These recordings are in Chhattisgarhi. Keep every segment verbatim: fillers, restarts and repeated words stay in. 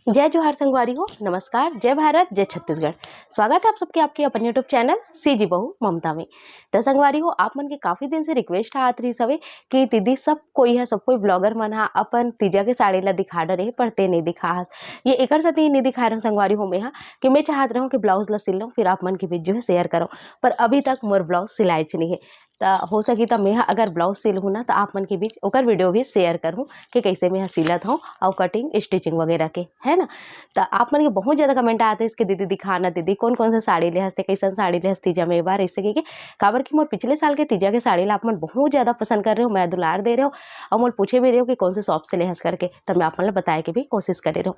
जय जोहार संगवारी हो, नमस्कार, जय भारत, जय छत्तीसगढ़। स्वागत है आप सबके आपके अपन YouTube चैनल सीजी बहू ममता में। त संगवारी हो, आप मन के काफ़ी दिन से रिक्वेस्ट आत रहिस हवे कि दीदी, सब कोई ह, सब कोई ब्लॉगर मन ह अपन तीजा के साड़ी ला दिखा डरे हे, पर ते नइ दिखा हस। ये एकर सेती नइ दिखा रहूँ संगवारी हो मैं ह कि मैं चाहत रहूँ कि ब्लाउज ला सिल लूँ, फिर आप मन के बीच जो है शेयर करूँ, पर अभी तक मोर ब्लाउज सिलाएच नइ हे। त हो सकी त मैं ह अगर ब्लाउज सिलहूँ ना, त आप मन के बीच ओकर वीडियो भी शेयर करहूँ कि कैसे मैं ह सिलत हूँ, अउ कटिंग, स्टिचिंग वगैरह के, है ना। त आप मन के बहुत ज़्यादा कमेंट आत रहिस कि दीदी दिखा ना दीदी, कौन कौन से साड़ी ले हस ते, कैसन साड़ी ले हस तीजा में ए बार, ऐसे कहिके। काबर कि मोर पिछले साल के तीजा के साड़ी ला आप मन बहुत ज़्यादा पसंद कर रहे हो, मैं दुलार दे रहे हो, अउ मोर पूछे भी रहे हो कि कौन से शॉप से ले हस करके, त मैं आप मन ला बताए के भी कोशिश करे रहूँ।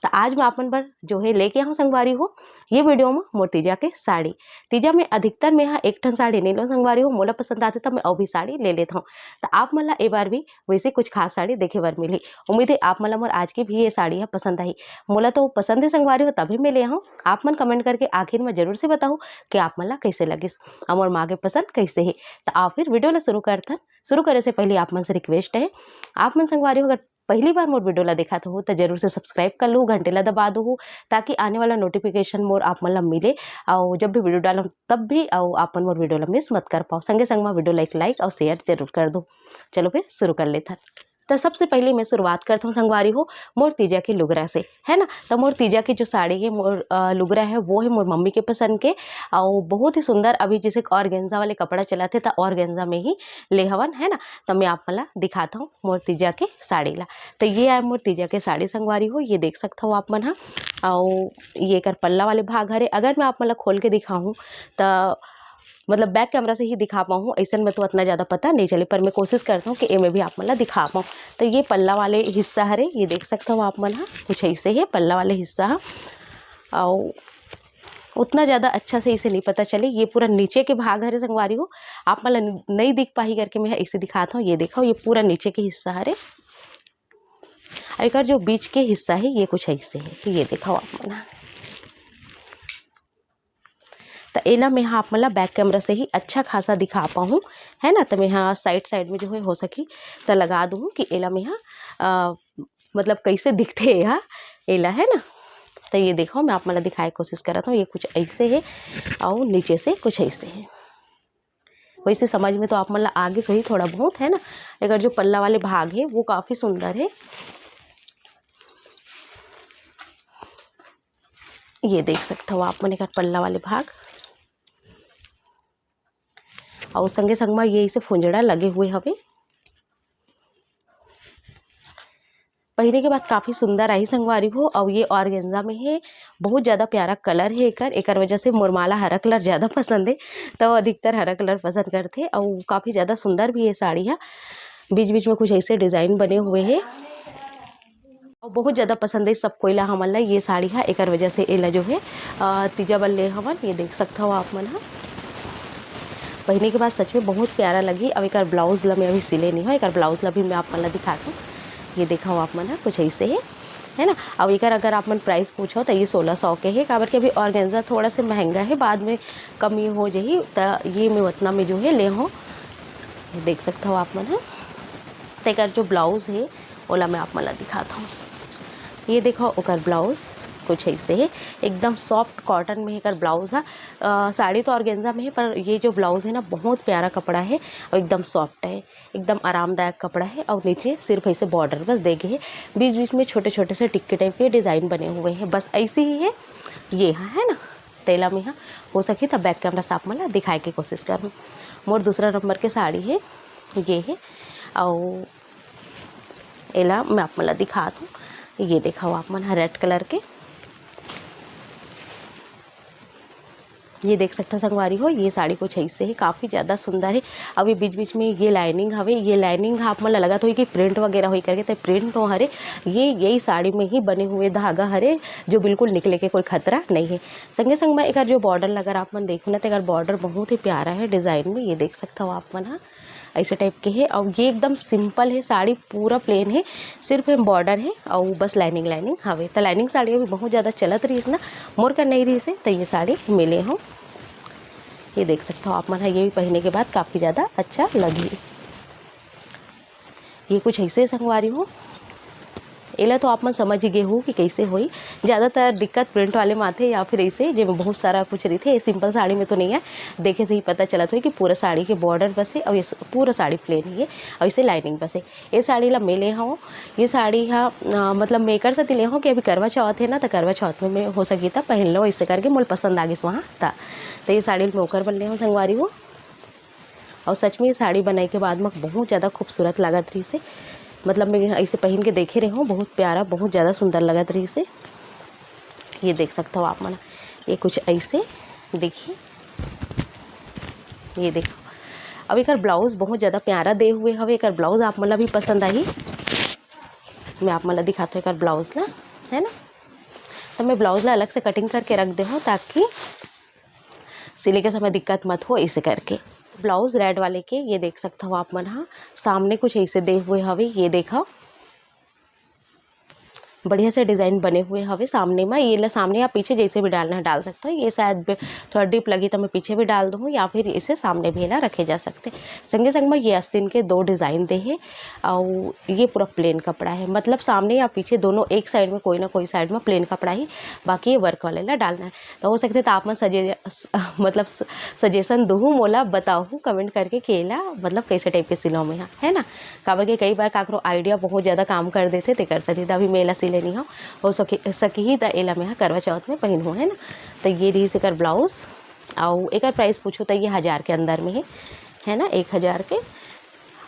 त आज मैं आप मन बर जो है लेके आहूँ संगवारी हो, ये वीडियो में मोर तीजा के साड़ी। तीजा में अधिकतर मैं ह एक ठन साड़ी नइ लूँ संगवारी हो, मोला पसंद आथे त मैं अउ भी साड़ी ले लेत हूँ। त आप मन ला ए बार भी वैसे कुछ खास साड़ी देखे बर मिलही। उम्मीद है आप मन ला मोर आज की भी ये साड़ी ह पसंद आही। मोला तो पसंद है संगवारी हो, तभी मैं ले आहूँ। आप मन कमेंट करके आखिर में जरूर से बताहू कि आप मन ला कैसे लगिस, अउ मोर माँ के पसंद कैसे हे। त आओ फिर वीडियो ला शुरू करथन। शुरू करे से पहले आप मन से रिक्वेस्ट है, आप मन संगवारी हो अगर पहली बार मोर वीडियो ला देखत हो त जरूर से सब्सक्राइब कर लू, घंटे ला दबा दू, ताकि आने वाला नोटिफिकेशन मोर आप मन ला मिले, अउ जब भी वीडियो डालूँ तब भी, अउ आप मन मोर वीडियो ला मिस मत कर पाओ। संगे संग में वीडियो ला एक लाइक अउ शेयर जरूर कर दो। चलो फिर शुरू कर लेथन। त सबसे पहले मैं शुरुआत करत हूँ संगवारी हो मोर तीजा के लुगरा से, है ना। त मोर तीजा के जो साड़ी है, मोर, अ, लुगरा है, वो है मोर मम्मी के पसंद के, अउ बहुत ही सुंदर। अभी जैसे ऑर्गेन्जा वाले कपड़ा चलत हे, त ऑर्गेन्जा में ही ले हवन, है ना। त मैं आप मन ला दिखात हूँ मोर तीजा के साड़ी ला। त ये आय मोर तीजा के साड़ी संगवारी हो, ये देख सकत हो आप मन ह। अउ ये एकर पल्ला वाले भाग हरे। अगर मैं आप मन ला खोल के दिखाहूँ त मतलब बैक कैमरा से ही दिखा पाऊँ, ऐसन में तो उतना ज़्यादा पता नहीं चले, पर मैं कोशिश करता हूँ कि एमे भी आप मन ला दिखा पाऊँ। त ये पल्ला वाले हिस्सा हरे, ये देख सकत हो आप मन ह, कुछ ऐसे हे पल्ला वाले हिस्सा ह। अउ उतना ज़्यादा अच्छा से इसे नहीं पता चले। ये पूरा नीचे के भाग हरे संगवारी हो, आप मन ला नहीं दिख पाही करके मैं ऐसे दिखात हूँ। ये देखो, ये पूरा नीचे के हिस्सा हरे, अउ एकर जो बीच के हिस्सा है, ये कुछ ऐसे है, ये देखो आप मन ह। त एला मैं ह आप मन ला बैक कैमरा से ही अच्छा खासा दिखा पाहूँ, है ना। त मैं ह साइड साइड में जो है हो सकी त लगा दूँ कि एला मैं ह, अ, मतलब कैसे दिखथे एहा, एला, है ना। त ये देखो, मैं आप मन ला दिखाए के कोशिश करत हूँ, ये कुछ ऐसे है अउ नीचे से कुछ ऐसे है। वैसे समझ में तो आप मन ला आगे से ही थोड़ा बहुत, है ना। एकर जो पल्ला वाले भाग है वो काफ़ी सुंदर है, ये देख सकत हो आप मन एकर पल्ला वाले भाग। अउ संगे संग म ये इसे फुंजड़ा लगे हुए हवे। पहिरे के बाद काफ़ी सुंदर आही संगवारी हो। अउ ये ऑर्गेन्जा में हे, बहुत ज़्यादा प्यारा कलर हे एकर, एकर वजह से मोर माँ ला हरा कलर ज़्यादा पसंद हे, त वो अधिकतर हरा कलर पसंद करथे। अउ काफ़ी ज़्यादा सुंदर भी ये साड़ी ह, बीच बीच में कुछ ऐसे डिज़ाइन बने हुए हे। अउ बहुत ज़्यादा पसंद हे सब कोई ला, हमन ला ये साड़ी ह, एकर वजह से एला जो हे, अ, तीजा बर ले हवन। ये देख सकत हो आप मन ह, पहिने के बाद सच में बहुत प्यारा लगी। अब एकर ब्लाउज ला मैं अभी सिले नहीं हो, एकर ब्लाउज ला भी मैं आप मन ला दिखात हूँ। ये देखो आप मन ह, कुछ ऐसे हे, है ना। अब एकर अगर आप मन प्राइस पूछो त ये सोलह सौ के हे, काबर कि अभी ऑर्गेन्जा थोड़ा से महंगा हे, बाद में कमी हो जाही। त ये मैं उतना में जो है ले हो, देख सकत हो आप मन ह। त एकर जो ब्लाउज हे ओला मैं आप मन ला दिखात हूँ। ये देखो, ओकर ब्लाउज कुछ ऐसे हे, एकदम सॉफ्ट कॉटन में एकर ब्लाउज ह। अ, साड़ी तो ऑर्गेन्जा में हे, पर ये जो ब्लाउज हे ना, बहुत प्यारा कपड़ा हे अउ एकदम सॉफ्ट हे, एकदम आरामदायक कपड़ा हे। अउ नीचे सिर्फ ऐसे बॉर्डर बस दे गे हे, बीच बीच में छोटे छोटे से टिक्की टाइप के डिज़ाइन बने हुए हे, बस ऐसे ही हे। ये ह, है ना, तेला में ह, हो सकी त बैक कैमरा से आप मन ला दिखाए के कोशिश करहूँ। मोर दूसरा नंबर के साड़ी हे, ये हे, अउ एला मैं आप मन ला दिखात हूँ। ये देखो आप मन ह, रेड कलर के, ये देख सकत हो संगवारी हो, ये साड़ी कुछ ऐसे हे, काफ़ी ज़्यादा सुंदर हे। अउ ये बीच बीच में ये लाइनिंग हवे, ये लाइनिंग ह आप मन ला लगत होही कि प्रिंट वगैरह होही करके, त प्रिंट तो हरे, ये यही साड़ी में ही बने हुए धागा हरे, जो बिल्कुल निकले के कोई खतरा नहीं हे। संगे संग में एकर जो बॉर्डर अगर आप मन देखहू ना, त एकर बॉर्डर बहुत ही प्यारा हे डिज़ाइन में, ये देख सकत हो आप मन ह। ऐसे टाइप के हे। अउ ये एकदम सिंपल हे, साड़ी पूरा प्लेन हे, सिर्फ एम बॉर्डर हे अउ बस लाइनिंग, लाइनिंग हवे। त लाइनिंग साड़ी अभी बहुत ज़्यादा चलत रहिस ना, मोर कर नहीं रहिस हे, त ये साड़ी मैं ले हो। ये देख सकत हो आप मन ह, ये भी पहिने के बाद काफ़ी ज़्यादा अच्छा लगही। ये कुछ ऐसे संगवारी हो। एला तो आप मन समझ ही गे हो कि कैसे होई। ज़्यादातर दिक्कत प्रिंट वाले में आथे या फिर ऐसे, जेमे बहुत सारा कुछ रहिथे। ये सिंपल साड़ी में तो नहीं है, देखे से ही पता चलत होई कि पूरा साड़ी के बॉर्डर बसे और ये पूरा साड़ी प्लेन ही है और इसे लाइनिंग बसे। ये साड़ी ला मैं ले हूँ, ये साड़ी हा अ, मतलब मैं एकर सेती ले हूँ कि अभी करवा चौथ है ना, तो करवा चौथ में मैं हो सकी त पहन लो, इसे करके मोल पसंद आ गिस वहाँ त। तो ये साड़ी मैं ओकर बर ले हूँ संगवारी हो। और सच में ये साड़ी बनाए के बाद में बहुत ज़्यादा खूबसूरत लागत रहिस हे। मतलब मैं ऐसे पहन के देखे रहे हूँ, बहुत प्यारा, बहुत ज़्यादा सुंदर लागत रहिस हे। ये देख सकते हो आप मन, ये कुछ ऐसे देखिए, ये देखो। अब एकर ब्लाउज बहुत ज़्यादा प्यारा दे हुए हवे। एकर ब्लाउज आप मन ला भी पसंद आही। मैं आप मन ला दिखाता हूँ एकर ब्लाउज ला, है ना। तो मैं ब्लाउज ला अलग से कटिंग करके रख दे हूँ, ताकि सिले के समय दिक्कत मत हो, इसे करके। ब्लाउज रेड वाले के ये देख सकता हो आप मन हा, सामने कुछ ऐसे दे हुए हवे। ये देखो, बढ़िया से डिजाइन बने हुए हवे सामने में। ये ला सामने या पीछे जैसे भी डालना है डाल सकते हो। ये शायद ब-, थोड़ा डीप लगी तो मैं पीछे भी डाल दूँ, या फिर इसे सामने भी ला रखे जा सकते। संगे संग में ये आस्तीन के दो डिजाइन दे हे, और ये पूरा प्लेन कपड़ा है, मतलब सामने या पीछे दोनों एक साइड में, कोई ना कोई साइड में प्लेन कपड़ा ही, बाकी ये वर्क वाले ला डालना है। तो हो सकथे तो आप मन सजे-, स-, मतलब स-, सजेशन दुहू मोला, बताहू कमेंट करके कि एला मतलब कैसे टाइप के सिलवा में हा, है ना। काबर के कई बार काकरो आइडिया बहुत ज़्यादा काम कर देथे, तेकर सेती त अभी मैं एला सिले नहीं हूँ। हो सके, सकही त एला मैं हा करवा चौथ में पहिनहूँ, है ना। तो ये रहिस एकर ब्लाउज, अउ एकर प्राइस पूछो त ये हज़ार के अंदर में है, है ना, एक हज़ार के।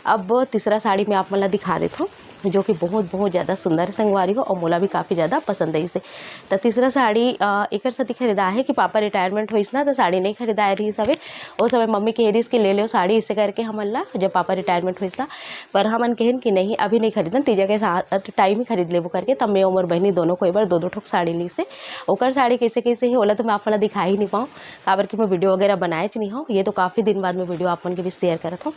अब तीसरा साड़ी मैं आप मन ला दिखा देत हूँ, जो कि बहुत, बहुत ज़्यादा सुंदर संगवारी हो, और मोला भी काफ़ी ज़्यादा पसंद है इसे। तो तीसरा साड़ी, अ, एकर सेती खरीदा है कि पापा रिटायरमेंट होइस ना, तो साड़ी नहीं खरीदाए रहिस हवे। ओ समय मम्मी कहे रहिस कि ले लेव साड़ी, इसे करके हमन ला, जब पापा रिटायरमेंट होइस ना। पर हमन कहेन कि नहीं, अभी नहीं खरीदन, तीजा के साथ टाइम ही खरीद लेबो करके। तब मैं और मोर बहिनी दोनों कोई बार दो दो ठोक साड़ी लीस हे। ओकर साड़ी कैसे कैसे हे, ओला तो मैं आप मन ला दिखा ही नहीं पाऊँ, काबर कि मैं वीडियो वगैरह बनाएच नहीं हूँ। ये तो काफ़ी दिन बाद मैं वीडियो आप मन के भी शेयर करत हूँ।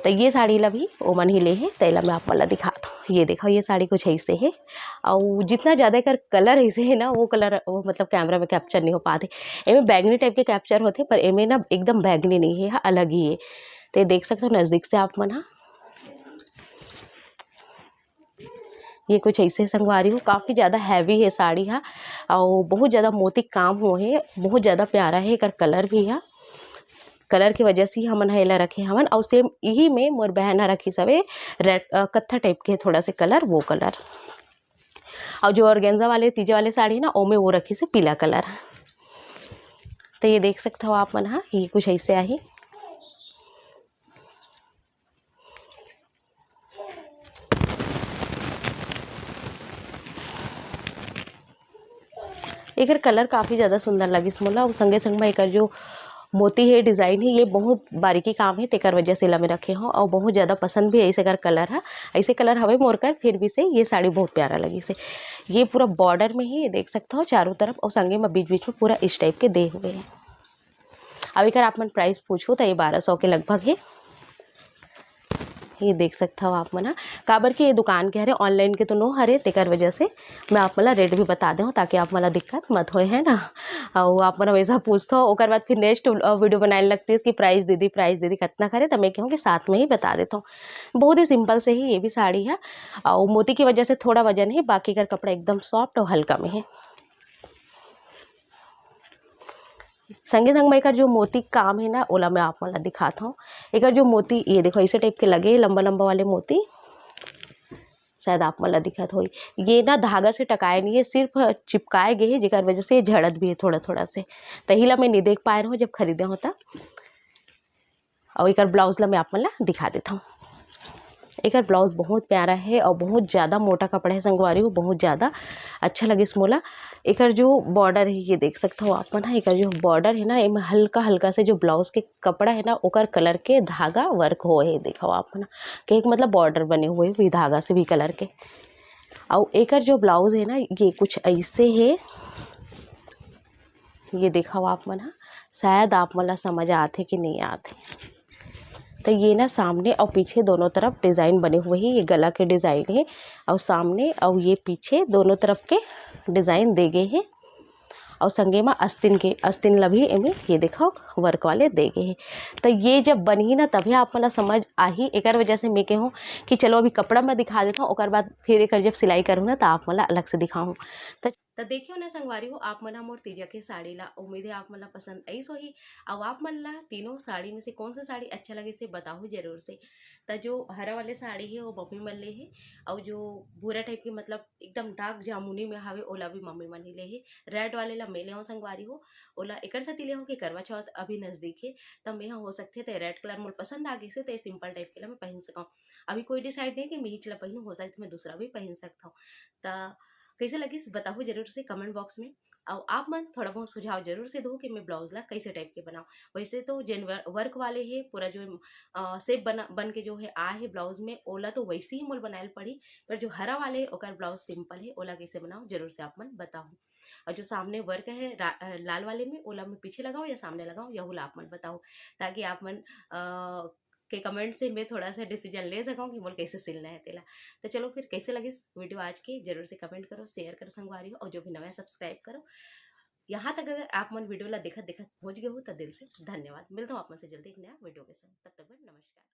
तो ये साड़ी ला भी ओमन ही ले हे, तेला मैं आप मन ला दिखात हूँ। ये देखो, ये साड़ी कुछ ऐसे है, और जितना ज़्यादा एकर कलर ऐसे है ना, वो कलर वो मतलब कैमरा में कैप्चर नहीं हो पाते। एमे बैगनी टाइप के कैप्चर होते, पर एमे ना एकदम बैगनी नहीं है, अलग ही है। तो ये देख सकते हो नज़दीक से आप मन हा, ये कुछ ऐसे संगवारी हो, काफ़ी ज़्यादा हैवी है साड़ी हा, और बहुत ज़्यादा मोती काम हो है, बहुत ज़्यादा प्यारा है एकर कलर भी हा। कलर की वजह से ही हमन ह एला रखे हवन। और सेम यही में मोर बहन ह रखिस हवे रेड, अ, कत्था टाइप के थोड़ा से कलर, वो कलर। और जो ऑर्गेन्जा वाले, तीजा वाले साड़ी ना, ओमे वो रखिस हे पीला कलर। तो ये देख सकते हो आप मन हा, ये कुछ ऐसे आही। एकर कलर काफ़ी ज़्यादा सुंदर लगिस मोला। अउ संगे संग में एकर जो मोती हे, डिज़ाइन हे, ये बहुत बारीकी काम हे, तेकर वजह से एला मैं रखे हव। अउ बहुत ज़्यादा पसंद भी आइस एकर कलर ह। ऐसे कलर हवे मोर कर, फिर भी से ये साड़ी बहुत प्यारा लगिस हे। ये पूरा बॉर्डर में ही देख सकते हो चारों तरफ, और संगे में बीच बीच में पूरा इस टाइप के दे हुए हैं। अब एकर आप मन प्राइस पूछो तो ये बारह सौ के लगभग हे। ये देख सकत हव आप मन ह, काबर कि ये दुकान के हरे, ऑनलाइन के तो नो हरे, तेकर वजह से मैं आप मन ला रेट भी बता देहूँ, ताकि आप मन ला दिक्कत मत होय, है ना। अउ आप मन हमेशा पूछथव, ओकर बाद फिर नेक्स्ट, अ, वीडियो बनाए लगतीस कि प्राइस दीदी, प्राइस दीदी कतना करे, त मैं कहूँ कि साथ में ही बता देथव। बहुत ही सिंपल से ही ये भी साड़ी है, अउ मोती की वजह से थोड़ा वजन है, बाकी एकर कपड़ा एकदम सॉफ्ट और हल्का में है। संगे संग में एकर जो मोती काम हे ना, ओला मैं आप मन ला दिखात हव। एकर जो मोती, ये देखो, ऐसे टाइप के लगे हे, लंबा लंबा वाले मोती, शायद आप मन ला दिखत होही। ये ना धागा से टकाए नहीं है, सिर्फ चिपकाए गए हे, जेकर वजह से ये झड़त भी है थोड़ा थोड़ा से। तही ला मैं नहीं देख पाए रहूँ जब खरीदे हों त। अउ एकर ब्लाउज ला मैं आप मन ला दिखा देत हव। एकर ब्लाउज बहुत प्यारा है और बहुत ज़्यादा मोटा कपड़ा है संगवारी हो, बहुत ज़्यादा अच्छा लगिस मोला। एकर जो बॉर्डर है, ये देख सकत हव आप मन ह, एकर जो बॉर्डर है ना, एमे हल्का हल्का से जो ब्लाउज के कपड़ा है ना, ओकर कलर के धागा वर्क होए हे, देखव आप मन ह, कहे के मतलब बॉर्डर बने हुए भी धागा से भी कलर के। अउ एकर जो ब्लाउज है ना, ये कुछ ऐसे है। ये देखव आप मन ह, शायद आप मन ला समझ आथे कि नहीं आथे। तो ये ना सामने और पीछे दोनों तरफ डिज़ाइन बने हुए हे। ये गला के डिज़ाइन है और सामने और ये पीछे दोनों तरफ के डिज़ाइन दे गए हैं। अउ संगे म अस्तीन के, अस्तीन ला भी एमे ये देखो वर्क वाले दे गे हे। त ये जब बनही ना तभे आप मन ला समझ आही। एकर वजह से मैं कहूँ कि चलो अभी कपड़ा में दिखा देता हूँ, ओकर बाद फिर एकर जब सिलाई करूँ ना त आप मन ला अलग से दिखाऊँ। त त देखियो ना संगवारी हो, आप मन ह मोर तीजा के साड़ी ला, उम्मीद है आप मन ला पसंद आइस होही। अउ आप मन ला तीनों साड़ी में से कौन सा साड़ी अच्छा लगे से बताहू जरूर से। त जो हरा वाले साड़ी है वो मम्मी मन ले है, अउ जो भूरा टाइप के मतलब एकदम डार्क जामुनी में हवे ओला भी मम्मी मन ही ले है। रेड वाले ला मैं ले हूँ संगवारी हो, ओला एकर सेती ले हूँ कि करवा चौथ अभी नजदीक है, त मैं ह हो सकथे त रेड कलर मोला पसंद आ गिस हे त सिंपल टाइप के ला मैं पहन सकूँ। अभी कोई डिसाइड नहीं कि मैं इच ला पहनूँ, हो सकथे मैं दूसरा भी पहन सकता हूँ। त कैसे लगिस बताहू जरूर से कमेंट बॉक्स में। अउ आप मन थोड़ा बहुत सुझाव जरूर से दो कि मैं ब्लाउज ला कैसे टाइप के बनाऊँ। वैसे तो जेन वर्क वाले है, पूरा जो शेप बन बन के जो है आ है ब्लाउज में, ओला तो वैसे ही मोल बनाए ल पड़ी, पर जो हरा वाले ओकर ब्लाउज सिंपल है, ओला कैसे बनाऊँ जरूर से आप मन बताहू। और जो सामने वर्क है रा- अ, लाल वाले में, ओला मैं पीछे लगाऊँ या सामने लगाऊँ, यहू ला आप मन बताहू, ताकि आप मन अ, के कमेंट से मैं थोड़ा सा डिसीजन ले सकूँ कि मोल कैसे सिलना है तेला। तो चलो फिर कैसे लगिस वीडियो आज के, जरूर से कमेंट करो, शेयर करो संगवारी हो, और जो भी नवा सब्सक्राइब करो। यहाँ तक अगर आप मन वीडियो ला देखत देखत पहुँच गए हो तो दिल से धन्यवाद। मिलता हूँ आप मन से जल्दी एक नया वीडियो के साथ, तब तक बर नमस्कार।